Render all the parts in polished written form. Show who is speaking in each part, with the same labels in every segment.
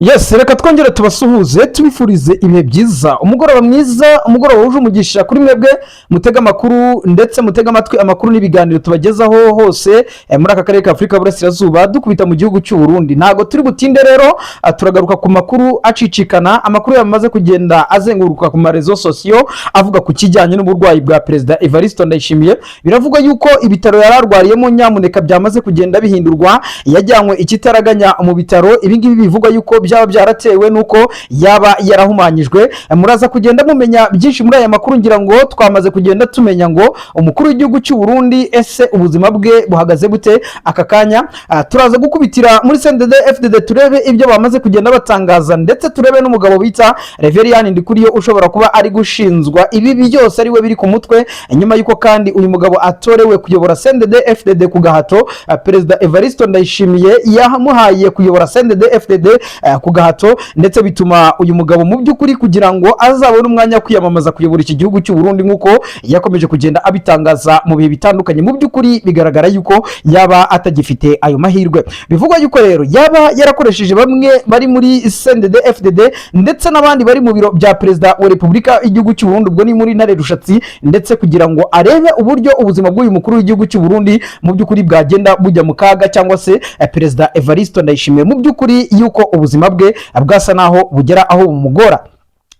Speaker 1: Yes, reka twongere tubasuhuze, tubifurize ibihe byiza, umugoroba mwiza, umugoroba wuje umugisha kuri mwebwe mutega amakuru ndetse mutega amatwi amakuru n'ibiganiro tubagezaho hose muri aka karere ka Afurika y'Uburasirazuba, dukubita mu gihugu cy'u Burundi. Ntabwo turi butinde rero, turagaruka ku makuru acicikana, amakuru yamaze kugenda azenguruka ku ma réseaux sociaux avuga ku kijyanye n'uburwayi bwa Perezida Evariste Ndayishimiye. Biravugwa yuko ibitaro yari arwariyemo, nyamuneka, byamaze kugenda bihindurwa, yajyanywe ikitaraganya mu bitaro. Ibi ngibi bivugwa yuko byaba byaratewe n'uko yaba yarahumanyijwe. Muraza kugenda mumenya byinshi muri aya makuru. Ngira ngo twamaze kugenda tumenya ngo umukuru w'igihugu cy'u Burundi, ese ubuzima bwe buhagaze bute aka kanya? Turaza gukubitira muri CNDD FDD, turebe ibyo bamaze kugenda batangaza, ndetse turebe n'umugabo bita Reverien Ndikuriyo ushobora kuba ari gushinzwa ibi byose, ari we biri ku mutwe, nyuma y'uko kandi uyu mugabo atorewe kuyobora CNDD FDD ku gahato. Perezida Evariste Ndayishimiye yamuhaye kuyobora CNDD FDD ku gahato, ndetse bituma uyu mugabo mu by'ukuri kugira ngo azabone umwanya wo kwiyamamaza kuyobora iki gihugu cy'u Burundi, nk'uko yakomeje kugenda abitangaza mu bihe bitandukanye, mu by'ukuri bigaragara yuko yaba atagifite ayo mahirwe. Bivugwa yuko rero yaba yarakoresheje bamwe bari muri CNDD FDD ndetse n'abandi bari mu biro bya Perezida wa Repubulika y'igihugu cy'u Burundi, ubwo ni muri Ntare Rushatsi, ndetse kugira ngo arebe uburyo ubuzima bw'uyu mukuru w'igihugu cy'u Burundi mu by'ukuri bwagenda bujya mu kaga, cyangwa se Perezida Evariste Ndayishimiye mu by'ukuri yuko ubuzima bwe bwasa naho bugera aho bumugora.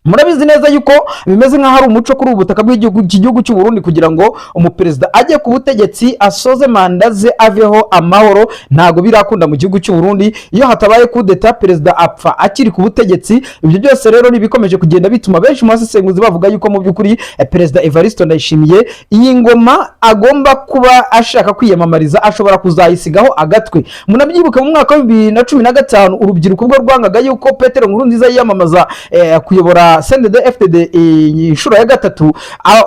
Speaker 1: Murabizi neza yuko bimeze nk'aho ari umuco kuri ubu butaka bw'igihugu, iki gihugu cy'u Burundi, kugira ngo umuperezida ajye ku butegetsi, asoze manda ze, aveho amahoro, ntabwo birakunda mu gihugu cy'u Burundi. Iyo hatabaye kudeta, perezida apfa akiri ku butegetsi. Ibyo byose rero ni ibikomeje kugenda bituma benshi mu basesenguzi bavuga yuko mu by'ukuri Perezida Evariste Ndayishimiye iyi ngoma agomba kuba ashaka kwiyamamariza ashobora kuzayisigaho agatwe. Munabyibuka mu mwaka wa 2015, urubyiruko ubwo rwangaga yuko Petero Nkurunziza yiyamamaza kuyobora CNDD FDD inshuro ya gatatu,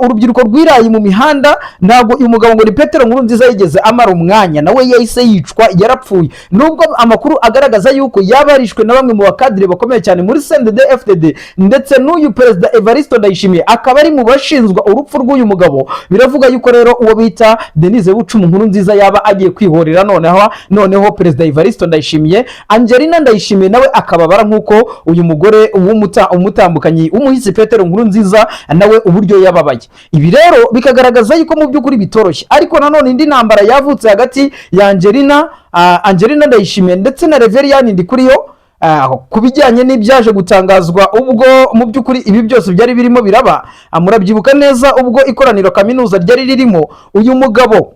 Speaker 1: urubyiruko rwiraye mu mihanda. Ntabwo uyu mugabo ngo ni Petero Nkurunziza yigeze amara umwanya, nawe yahise yicwa, yarapfuye, nubwo amakuru agaragaza yuko yaba yarishwe na bamwe mu bakadire bakomeye cyane muri CNDD FDD, ndetse n'uyu Perezida Evariste Ndayishimiye akaba ari mu bashinzwa urupfu rw'uyu mugabo. Biravuga yuko rero uwo bita Denise Bucumu Nkurunziza yaba agiye kwihorera noneho Perezida Evariste Ndayishimiye, Angelina Ndayishimiye nawe akababara nk'uko uyu mugore umutambukanyi w'umuhisi Petero Nkurunziza nawe uburyo yababaye. Ibi rero bikagaragaza yuko mu by'ukuri bitoroshye. Ariko nanone indi ntambara yavutse hagati ya Angelina Ndayishimiye ndetse na Reverien Ndikuriyo ku bijyanye n'ibyaje gutangazwa ubwo mu by'ukuri ibi byose byari birimo biraba. Murabyibuka neza ubwo ikoraniro kaminuza ryari ririmo, uyu mugabo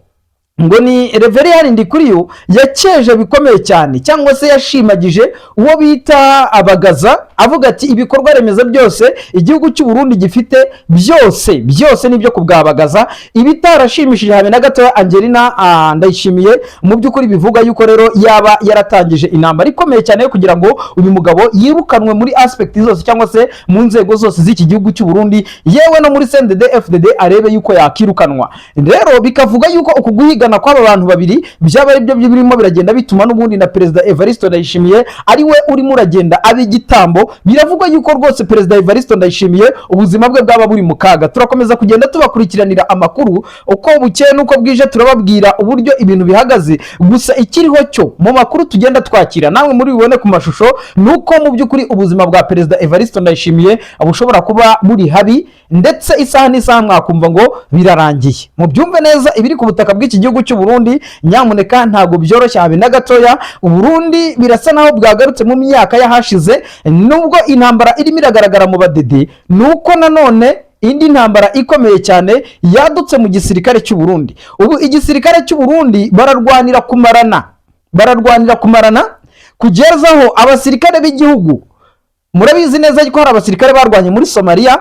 Speaker 1: ngo ni Reverien Ndikuriyo yakeje bikomeye cyane, cyangwa se yashimagije uwo bita Abagaza, avuga ati ibikorwa remezo byose igihugu cy'u Burundi gifite byose byose nibyo ku bwa Bagaza. Ibitarashimishije habe na gatoya Angelina Ndayishimiye, mu by'ukuri bivuga yuko rero yaba yaratangije intambara ikomeye cyane yo kugira ngo uyu mugabo yirukanwe muri aspect zose, cyangwa se mu nzego zose z'iki gihugu cy'u Burundi, yewe no muri CNDD FDD arebe yuko yakirukanwa. Rero bikavuga yuko uku guhigana kw'aba bantu babiri byaba ari byo birimo biragenda bituma n'ubundi na Perezida Evariste Ndayishimiye ari we urimo uragenda aba igitambo. Biravugwa yuko rwose Perezida Evariste Ndayishimiye ubuzima bwe bwaba buri mu kaga. Turakomeza kugenda tubakurikiranira amakuru uko bukeye n'uko bwije, turababwira uburyo ibintu bihagaze. Gusa ikiriho cyo mu makuru tugenda twakira, namwe muri bibone ku mashusho, ni uko mu by'ukuri ubuzima bwa Perezida Evariste Ndayishimiye bushobora kuba buri habi, ndetse isaha n'isaha mwakumva ngo birarangiye. Mubyumve neza, ibiri ku butaka bw'iki gihugu cy'u Burundi, nyamuneka, ntabwo byoroshye habe na gatoya. Uburundi birasa naho bwagarutse mu myaka y'ahashize. Nubwo intambara irimo iragaragara mu badede, ni uko nanone indi ntambara ikomeye cyane yadutse mu gisirikare cy'u Burundi. Ubu igisirikare cy'u Burundi bararwanira kumarana, bararwanira kumarana kugeza aho abasirikare b'igihugu, murabizi neza ko hari abasirikare barwanye muri Somaliya,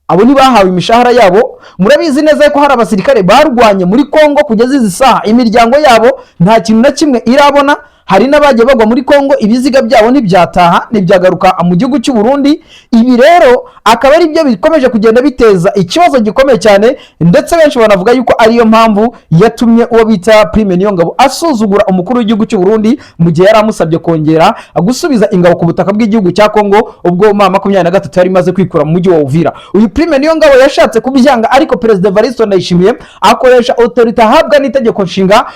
Speaker 1: abo ntibahawe imishahara yabo. Murabizi neza ko hari abasirikare barwanye muri Kongo, kugeza izi saha imiryango yabo nta kintu na kimwe irabona. Hari n'abagiye bagwa muri Kongo, ibiziga byabo ntibyataha, ntibyagaruka mu gihugu cy'u Burundi. Ibi rero akaba ari byo bikomeje kugenda biteza ikibazo gikomeye cyane, ndetse benshi banavuga yuko ariyo mpamvu yatumye uwo bita Prime Niyongabo asuzugura umukuru w'igihugu cy'u Burundi mu gihe yari amusabye kongera gusubiza ingabo ku butaka bw'igihugu cya Kongo, ubwo M23 yari imaze kwikura mu mujyi wa Uvira. Uyu Prime Niyongabo yashatse kubyanga, ariko Perezida Evariste Ndayishimiye akoresha autorité ahabwa n'itegeko nshinga.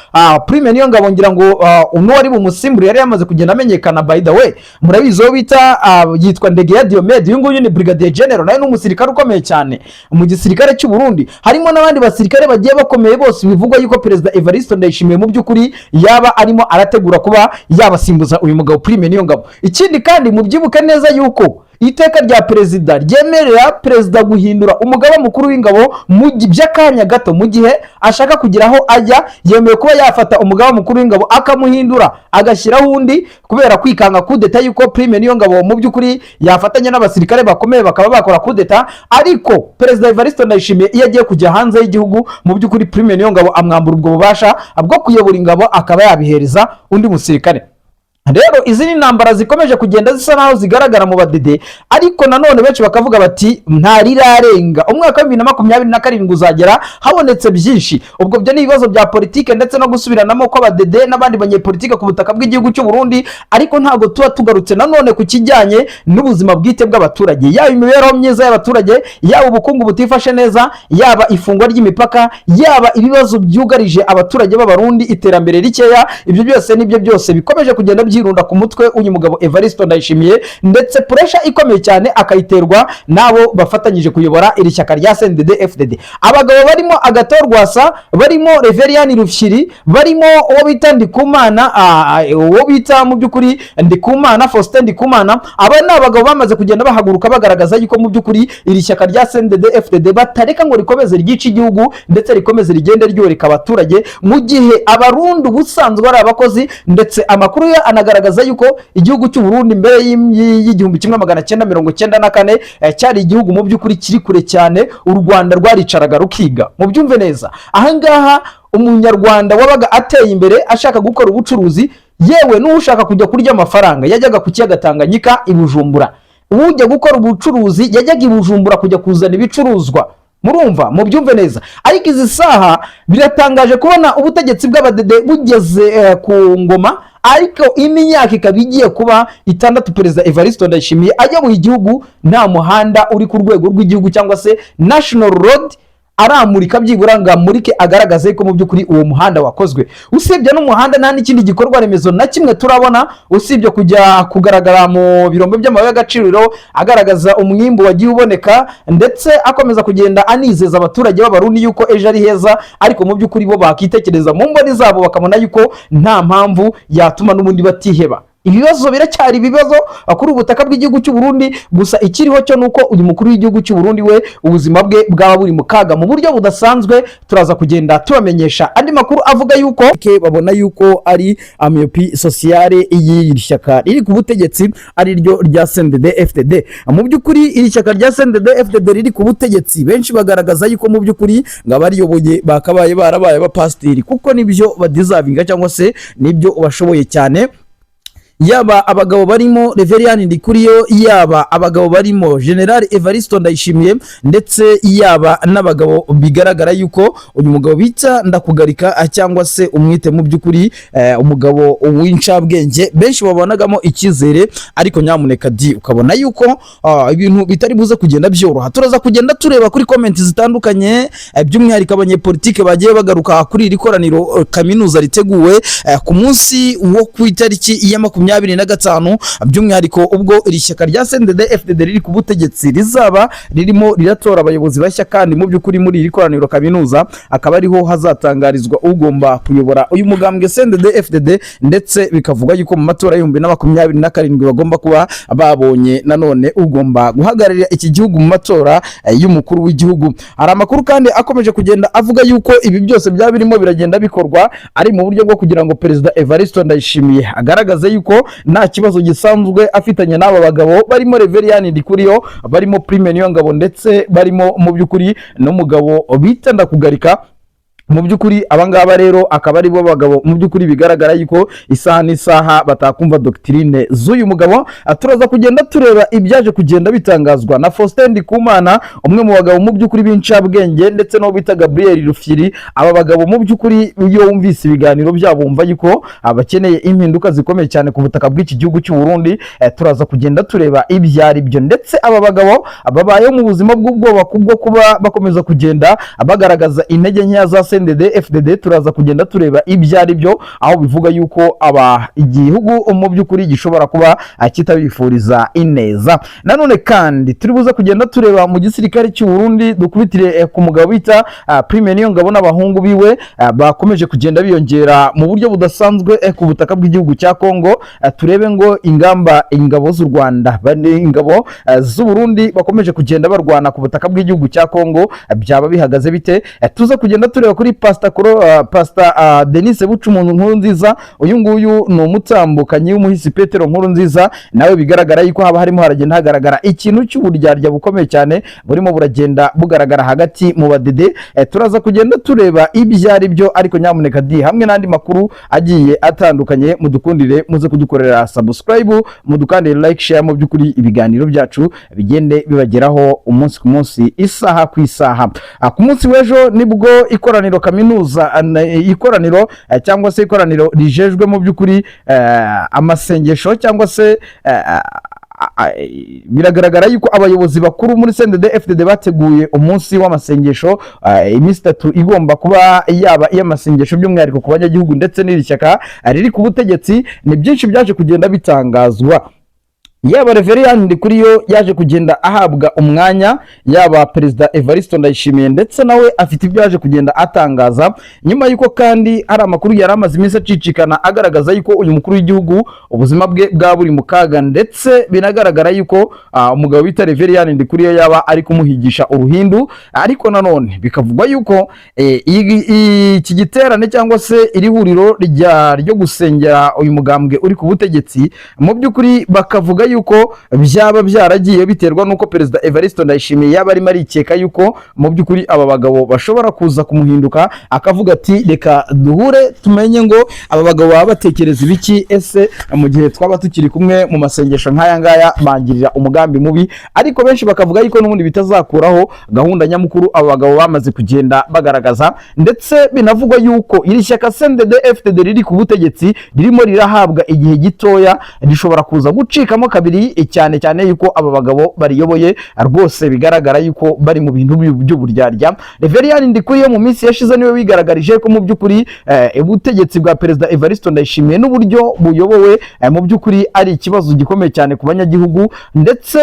Speaker 1: Prime Niyongabo, ngira ngo uno wari bumwungirize bumusimbure yari yamaze kugenda amenyekana. By the way, murabizi, uwo bita yitwa Ndegeya Diomede, uyu nguyu ni brigadier general, nawe ni umusirikare ukomeye cyane mu gisirikare cy'u Burundi. Harimo n'abandi basirikare bagiye bakomeye bose bivugwa yuko Perezida Evariste Ndayishimiye mu by'ukuri yaba arimo arategura kuba yabasimbuza uyu mugabo Prime Niyongabo. Ikindi kandi, mubyibuke neza yuko iteka rya perezida ryemerera perezida guhindura umugaba mukuru w'ingabo mu by'akanya gato, mu gihe ashaka kugira aho ajya, yemewe kuba yafata umugaba mukuru w'ingabo akamuhindura, agashyiraho undi, kubera kwikanga kudeta yuko Prime Niyongabo mu by'ukuri yafatanya n'abasirikare bakomeye bakaba bakora kudeta. Ariko Perezida Evariste Ndayishimiye iyo agiye kujya hanze y'igihugu, mu by'ukuri Prime Niyongabo amwambura ubwo bubasha bwo kuyobora ingabo, akaba yabihereza undi musirikare. Rero izi ni intambara zikomeje kugenda zisa naho zigaragara mu badede, ariko nanone benshi bakavuga bati ntarirarenga, umwaka wa 2027 uzagera habonetse byinshi. Ubwo byo ni ibibazo bya politike ndetse no gusubiranamo kw'abadede n'abandi banyepolitike ku butaka bw'igihugu cy'u Burundi, ariko ntabwo tuba tugarutse nanone ku kijyanye n'ubuzima bwite bw'abaturage, yaba imibereho myiza y'abaturage, yaba ubukungu butifashe neza, yaba ifungwa ry'imipaka, yaba ibibazo byugarije abaturage b'Abarundi, iterambere rikeya. Ibyo byose nibyo byose bikomeje kugenda byirunda ku mutwe w'uyu mugabo Evariste Ndayishimiye, ndetse pressure ikomeye cyane akayiterwa n'abo bafatanyije kuyobora iri shyaka rya CNDD FDD, abagabo barimo Agathon Rwasa, barimo Reverien Rufyiri, barimo uwo bita Ndikumana, uwo bita mu by'ukuri Ndikumana Faustin Ndikumana. Aba ni abagabo bamaze kugenda bahaguruka bagaragaza yuko mu by'ukuri iri shyaka rya CNDD FDD batareka ngo rikomeze ryice igihugu, ndetse rikomeze rigende ryoreka abaturage, mu gihe Abarundi ubusanzwe ari abakozi. Ndetse amakuru yo anagaragaza yuko igihugu cy'u Burundi mbere y'1994 cyari igihugu mu by'ukuri kiri kure cyane. U Rwanda rwaricaraga rukiga. Mubyumve neza, ahangaha Umunyarwanda wabaga ateye imbere ashaka gukora ubucuruzi, yewe n'ushaka kujya kurya amafaranga, yajyaga ku kiyaga Tanganyika i Bujumbura. Ujya gukora ubucuruzi yajyaga i Bujumbura kujya kuzana ibicuruzwa. Murumva, mubyumve neza. Ariko izi saha biratangaje kubona ubutegetsi bw'abadede bugeze ku ngoma, ariko imyaka ikaba igiye kuba 6 Perezida Evariste Ndayishimiye ayoboye igihugu, nta muhanda uri ku rwego rw'igihugu cyangwa se national road aramurika, byibura ngo amurike agaragaze ko mu by'ukuri uwo muhanda wakozwe. Usibye n'umuhanda, nta n'ikindi gikorwa remezo na kimwe turabona, usibye kujya kugaragara mu birombe by'amabuye y'agaciro agaragaza umwimbu wagiye uboneka, ndetse akomeza kugenda anizeza abaturage b'Abarundi yuko ejo ari heza. Ariko mu by'ukuri bo bakitekereza mu mboni zabo bakabona yuko nta mpamvu yatuma n'ubundi batiheba. Ibibazo biracyari ibibazo kuri ubu butaka bw'igihugu cy'u Burundi. Gusa ikiriho cyo ni uko uyu mukuru w'igihugu cy'u Burundi we ubuzima bwe bwaba buri mu kaga mu buryo budasanzwe. Turaza kugenda tubamenyesha andi makuru avuga yuko babona yuko ari a myopie sociale y'iri shyaka riri ku butegetsi, ari ryo rya CNDD FDD. Mu by'ukuri iri shyaka rya CNDD FDD riri ku butegetsi, benshi bagaragaza yuko mu by'ukuri ngo abariyoboye bakabaye barabaye abapasiteri, kuko nibyo badeservinga cyangwa se nibyo bashoboye cyane, yaba abagabo barimo Reverien Ndikuriyo, yaba abagabo barimo General Evariste Ndayishimiye, ndetse yaba n'abagabo bigaragara yuko uyu mugabo bita Ndakugarika, cyangwa se umwite mu by'ukuri umugabo w'incabwenge benshi babonagamo icyizere. Ariko nyamuneka di ukabona yuko ibintu bitari buze kugenda byoroha. Turaza kugenda tureba kuri comment zitandukanye, by'umwihariko abanyepolitike bagiye bagaruka kuri iri koraniro kaminuza riteguwe ku munsi wo ku itariki ya 25, by'umwihariko ubwo iri shyaka rya CNDD FDD riri ku butegetsi rizaba ririmo riratora abayobozi bashya. Kandi mu by'ukuri muri iri koraniro kaminuza akaba ariho hazatangarizwa ugomba kuyobora uyu mugambwe CNDD FDD, ndetse bikavuga yuko mu matora y'2027 bagomba kuba babonye nanone ugomba guhagararira iki gihugu mu matora y'umukuru w'igihugu. Hari amakuru kandi akomeje kugenda avuga yuko ibi byose byaba birimo biragenda bikorwa ari mu buryo bwo kugira ngo Perezida Evariste Ndayishimiye agaragaze yuko nta kibazo gisanzwe afitanye n'aba bagabo barimo Reverien Ndikuriyo, barimo Prime Niyongabo, ndetse barimo mu by'ukuri n'umugabo bita Ndakugarika. Mu by'ukuri abangaba rero akaba ari bo bagabo mu by'ukuri bigaragara yuko isaha n'isaha batakumva doctrine z'uyu mugabo. Turaza kugenda tureba ibyaje kugenda bitangazwa na Faustin Ndikumana, umwe mu bagabo mu by'ukuri b'incabwenge, ndetse n'uwo bita Gabriel Rufyiri. Aba bagabo mu by'ukuri iyo wumvise ibiganiro byabo wumva yuko bakeneye impinduka zikomeye cyane ku butaka bw'iki gihugu cy'u Burundi. Turaza kugenda tureba ibyo ari byo, ndetse aba bagabo babayeho mu buzima bw'ubwoba kubwo kuba bakomeza kugenda bagaragaza intege nkeya za CNDD FDD. Turaza kugenda tureba ibyo ari byo, aho bivuga yuko aba igihugu mu by'ukuri gishobora kuba kitabifuriza ineza. Nanone kandi turi buze kugenda tureba mu gisirikare cy'u Burundi, dukubitire ku mugabo bita Prime Niyongabo n'abahungu biwe bakomeje kugenda biyongera mu buryo budasanzwe ku butaka bw'igihugu cya Kongo. Turebe ngo ingamba ingabo z'u Rwanda, ingabo z'u Burundi bakomeje kugenda barwana ku butaka bw'igihugu cya Kongo, byaba bihagaze bite? Tuze kugenda tureba kuri Pastor Denis Bucumuntu Nkuru Nziza. Uyu nguyu ni umutambukanyi w'umuhisi Petero Nkuru Nziza, nawe bigaragara yuko haba harimo haragenda hagaragara ikintu cy'uburyarya bukomeye cyane burimo buragenda bugaragara hagati mu badede. Turaza kugenda tureba ibyo ari byo, ariko nyamuneka di hamwe n'andi makuru agiye atandukanye, mudukundire muze kudukorera subscribe, mudukandire like, share, mu by'ukuri ibiganiro byacu bigende bibageraho umunsi ku munsi, isaha ku isaha. Ku munsi w'ejo nibwo ikoraniro kaminuza, ikoraniro cyangwa se ikoraniro rijejwe mu by'ukuri amasengesho cyangwa se biragaragara yuko abayobozi bakuru muri CNDD FDD bateguye umunsi w'amasengesho, iminsi 3 igomba kuba yaba iy'amasengesho by'umwihariko ku banyagihugu ndetse n'iri shyaka riri ku butegetsi. Ni byinshi byaje kugenda bitangazwa, yaba Reverien Ndikuriyo yaje kugenda ahabwa umwanya, yaba Perezida Evariste Ndayishimiye, ndetse nawe afite ibyo yaje kugenda atangaza, nyuma y'uko kandi hari amakuru yari amaze iminsi acicikana agaragaza yuko uyu mukuru w'igihugu ubuzima bwe bwaba buri mu kaga, ndetse binagaragara yuko umugabo bita Reverien Ndikuriyo yaba ari kumuhigisha uruhindu. Ariko nanone bikavugwa yuko iki giterane cyangwa se iri huriro ryo gusengera uyu mugambwe uri ku butegetsi, mu by'ukuri bakavuga yuko byaba byaragiye biterwa n'uko Perezida Evariste Ndayishimiye yaba arimo arikeka yuko mu by'ukuri aba bagabo bashobora kuza kumuhinduka, akavuga ati: "Reka duhure tumenye ngo aba bagabo baba batekereza ibiki. Ese mu gihe twaba tukiri kumwe mu masengesho nk'aya ngaya bangirira umugambi mubi?" Ariko benshi bakavuga yuko n'ubundi bitazakuraho gahunda nyamukuru aba bagabo bamaze kugenda bagaragaza, ndetse binavugwa yuko iri shyaka CNDD FDD riri ku butegetsi ririmo rirahabwa igihe gitoya, rishobora kuza gucikamo kabiri, cyane cyane yuko aba bagabo bariyoboye rwose bigaragara yuko bari mu bintu by'uburyarya. Reverien Ndikuriyo mu minsi yashize niwe wigaragarije ko mu by'ukuri ubutegetsi bwa Perezida Evariste Ndayishimiye n'uburyo buyobowe mu by'ukuri ari ikibazo gikomeye cyane ku banyagihugu. Ndetse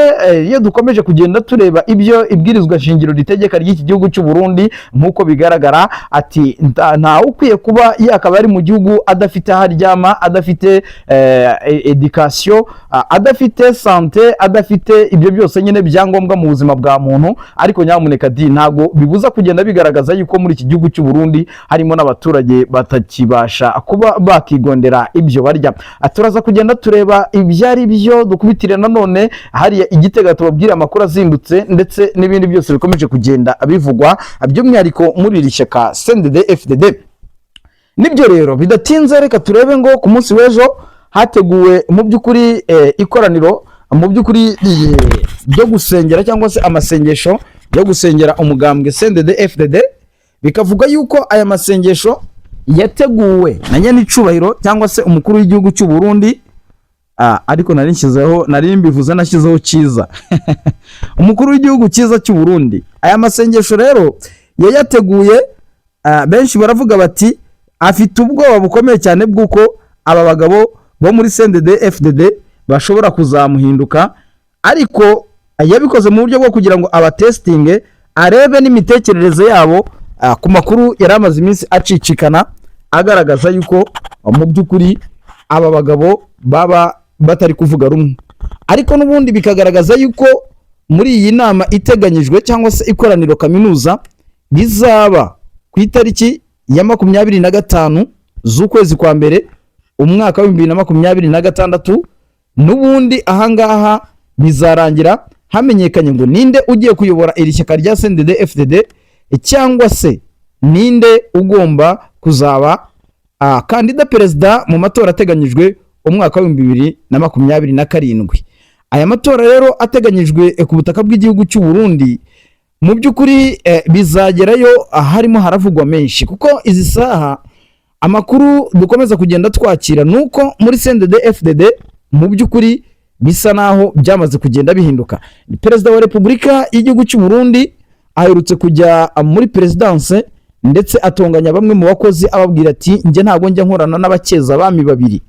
Speaker 1: iyo dukomeje kugenda tureba ibyo ibwirizwa shingiro ritegeka ry'iki gihugu cy'u Burundi, nk'uko bigaragara, ati ntawe ukwiye kuba yakaba ari mu gihugu adafite aho aryama, adafite éducation, adafite santé, adafite ibyo byose nyine byangombwa mu buzima bwa muntu. Ariko nyamuneka di ntabwo bibuza kugenda bigaragaza yuko muri iki gihugu cy'u Burundi harimo n'abaturage batakibasha kuba bakigondera ibyo barya. Turaza kugenda tureba ibyo ari byo, dukubitire nanone hariya igitega, tubabwire amakuru azindutse ndetse n'ibindi byose bikomeje kugenda bivugwa by'umwihariko muri iri shyaka CNDD FDD. Nibyo rero, bidatinze reka turebe ngo ku munsi w'ejo hateguwe mu by'ukuri ikoraniro mu by'ukuri ryo gusengera cyangwa se amasengesho yo gusengera umugambwe CNDD FDD. Bikavuga yuko aya masengesho yateguwe na nyenicubahiro cyangwa se umukuru w'igihugu cy'u Burundi. Ariko nari nshyizeho, nari mbivuze, nashyizeho cyiza, umukuru w'igihugu cyiza cy'u Burundi. Aya masengesho rero yayateguye, benshi baravuga bati afite ubwoba bukomeye cyane bw'uko aba bagabo bo muri CNDD FDD bashobora kuzamuhinduka, ariko yabikoze mu buryo bwo kugira ngo abatesitinge, arebe n'imitekerereze yabo ku makuru yari amaze iminsi acicikana agaragaza yuko mu by'ukuri aba bagabo baba batari kuvuga rumwe. Ariko n'ubundi bikagaragaza yuko muri iyi nama iteganyijwe cyangwa se ikoraniro kaminuza rizaba ku itariki ya 25 z'ukwezi kwa mbere umwaka wa 2026, n'ubundi ahangaha bizarangira hamenyekanye ngo ninde ugiye kuyobora iri shyaka rya CNDD FDD cyangwa se ninde ugomba kuzaba kandida perezida mu matora ateganyijwe umwaka wa 2027. Aya matora rero ateganyijwe ku butaka bw'igihugu cy'u Burundi, mu by'ukuri bizagerayo harimo haravugwa menshi, kuko izi saha amakuru dukomeza kugenda twakira ni uko muri CNDD FDD mu by'ukuri bisa naho byamaze kugenda bihinduka. Perezida wa Repubulika y'igihugu cy'u Burundi aherutse kujya muri perezidanse. Ndetse atonganya bamwe mu bakozi, ababwira ati: "Njye ntabwo njya nkorana n'abakeza abami babiri."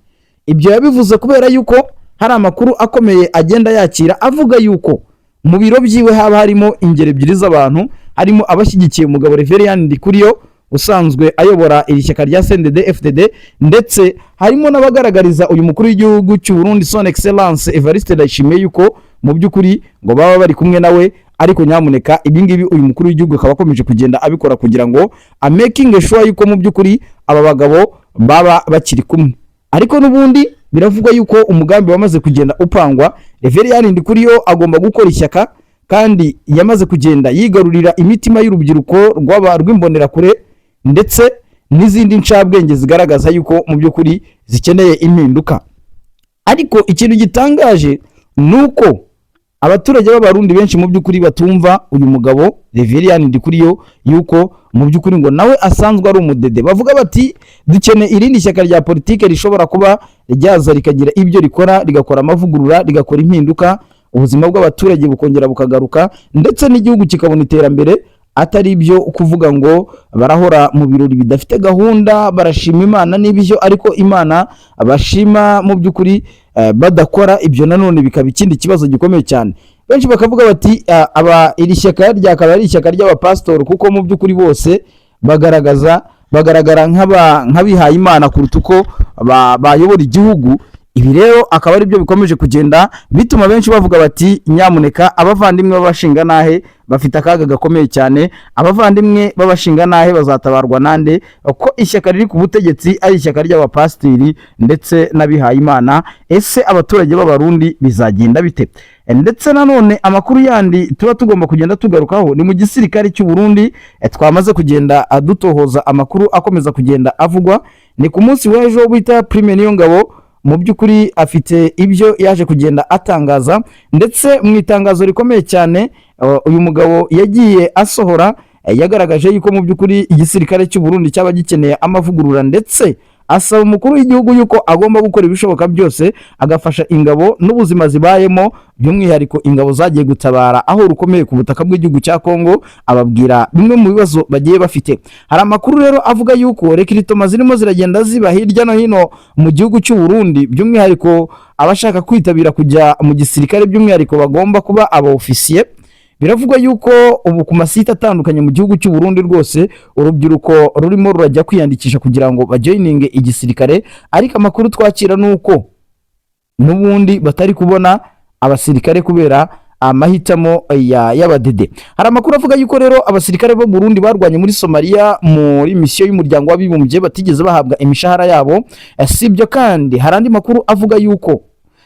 Speaker 1: Ibyo yabivuze kubera yuko hari amakuru akomeye agenda yakira avuga yuko mu biro byiwe haba harimo ingeri ebyiri z'abantu, harimo abashyigikiye umugabo Reverien Ndikuriyo usanzwe ayobora iri shyaka rya CNDD FDD, ndetse harimo n'abagaragariza uyu mukuru w'igihugu cy'u Burundi, Son Excellence Evariste Ndayishimiye, yuko mu by'ukuri ngo baba bari kumwe nawe. Ariko nyamuneka, ibi ngibi uyu mukuru w'igihugu akaba akomeje kugenda abikora kugira ngo amakinge sure yuko mu by'ukuri aba bagabo baba bakiri kumwe. Ariko n'ubundi biravugwa yuko umugambi wamaze kugenda upangwa. Reverien Ndikuriyo agomba gukora ishyaka, kandi yamaze kugenda yigarurira imitima y'urubyiruko rw'imbonerakure ndetse n'izindi ncabwenge zigaragaza yuko mu by'ukuri zikeneye impinduka. Ariko ikintu gitangaje ni uko abaturage b'Abarundi benshi mu by'ukuri batumva uyu mugabo Reverien Ndikuriyo, yuko mu by'ukuri ngo nawe asanzwe ari umudede. Bavuga bati: "Dukeneye irindi shyaka rya politike rishobora kuba ryaza rikagira ibyo rikora, rigakora amavugurura, rigakora impinduka, ubuzima bw'abaturage bukongera bukagaruka, ndetse n'igihugu kikabona iterambere, atari ibyo kuvuga ngo barahora mu birori bidafite gahunda, barashima Imana n'ibyo, ariko Imana bashima mu by'ukuri badakora." Ibyo nanone bikaba ikindi kibazo gikomeye cyane. Benshi bakavuga bati: "Aba iri shyaka ryakaba ari ishyaka ry'abapasitori, kuko mu by'ukuri bose bagaragara nk'abihaye Imana kuruta uko bayobora igihugu." Ibi rero akaba ari byo bikomeje kugenda bituma benshi bavuga bati: "Nyamuneka, abavandimwe b'abashingantahe bafite akaga gakomeye cyane. Abavandimwe b'abashingantahe bazatabarwa nande, ko ishyaka riri ku butegetsi ari ishyaka ry'abapasiteri ndetse n'abihayimana? Ese abaturage b'Abarundi bizagenda bite?" Ndetse nanone amakuru yandi tuba tugomba kugenda tugarukaho ni mu gisirikare cy'u Burundi. Twamaze kugenda dutohoza amakuru akomeza kugenda avugwa. Ni ku munsi w'ejo bita Prime Niyongabo, mu by'ukuri afite ibyo yaje kugenda atangaza, ndetse mu itangazo rikomeye cyane uyu mugabo yagiye asohora, yagaragaje yuko mu by'ukuri igisirikare cy'u Burundi cyaba gikeneye amavugurura, ndetse asaba umukuru w'igihugu yuko agomba gukora ibishoboka byose agafasha ingabo n'ubuzima zibayemo, by'umwihariko ingabo zagiye gutabara aho rukomeye ku butaka bw'igihugu cya Kongo, ababwira bimwe mu bibazo bagiye bafite. Hari amakuru rero avuga yuko recrutement zirimo ziragenda ziba hirya no hino mu gihugu cy'u Burundi, by'umwihariko abashaka kwitabira kujya mu gisirikare, by'umwihariko bagomba kuba aba ofisiye. Biravugwa yuko ubu ku masite atandukanye mu gihugu cy'u Burundi rwose urubyiruko rurimo rurajya kwiyandikisha kugira ngo bajoininge igisirikare, ariko amakuru twakira ni uko n'ubundi batari kubona abasirikare kubera amahitamo y'abadede. Hari amakuru avuga yuko rero abasirikare b'u Burundi barwanye muri Somalia muri misiyo y'Umuryango w'Abibumbye batigeze bahabwa imishahara yabo. Si ibyo kandi, hari andi makuru avuga yuko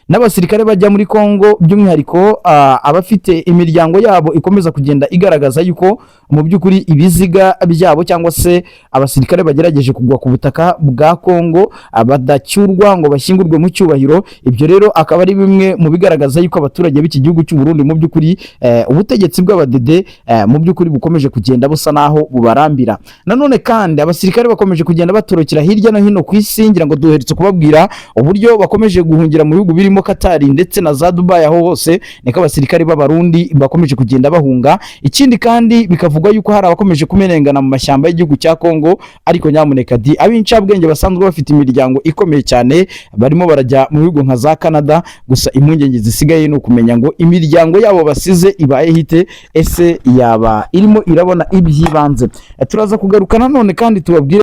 Speaker 1: n'abasirikare bajya muri Congo, by'umwihariko abafite imiryango yabo ikomeza kugenda igaragaza yuko mu by'ukuri ibiziga byabo cyangwa se abasirikare bagerageje kugwa ku butaka bwa Congo badacyurwa ngo bashyingurwe mu cyubahiro. Ibyo rero akaba ari bimwe mu bigaragaza yuko abaturage b'iki gihugu cy'u Burundi mu by'ukuri ubutegetsi bw'abadede mu by'ukuri bukomeje kugenda busa naho bubarambira. Nanone kandi abasirikare bakomeje kugenda batorokera hirya no hino ku isi. Ngira ngo duherutse kubabwira uburyo bakomeje guhungira mu bihugu birimo Katari ndetse na za Dubai. Aho hose niko abasirikare b'Abarundi bakomeje kugenda bahunga. Ikindi kandi bikavugwa yuko hari abakomeje kumenengana mu mashyamba y'igihugu cya Kongo. Ariko nyamuneka di, ab'incabwenge basanzwe bafite imiryango ikomeye cyane barimo barajya mu bihugu nka za Canada. Gusa impungenge zisigaye ni ukumenya ngo imiryango yabo basize ibaye hite? Ese yaba irimo irabona iby'ibanze? Turaza kugaruka nanone kandi tubabwire.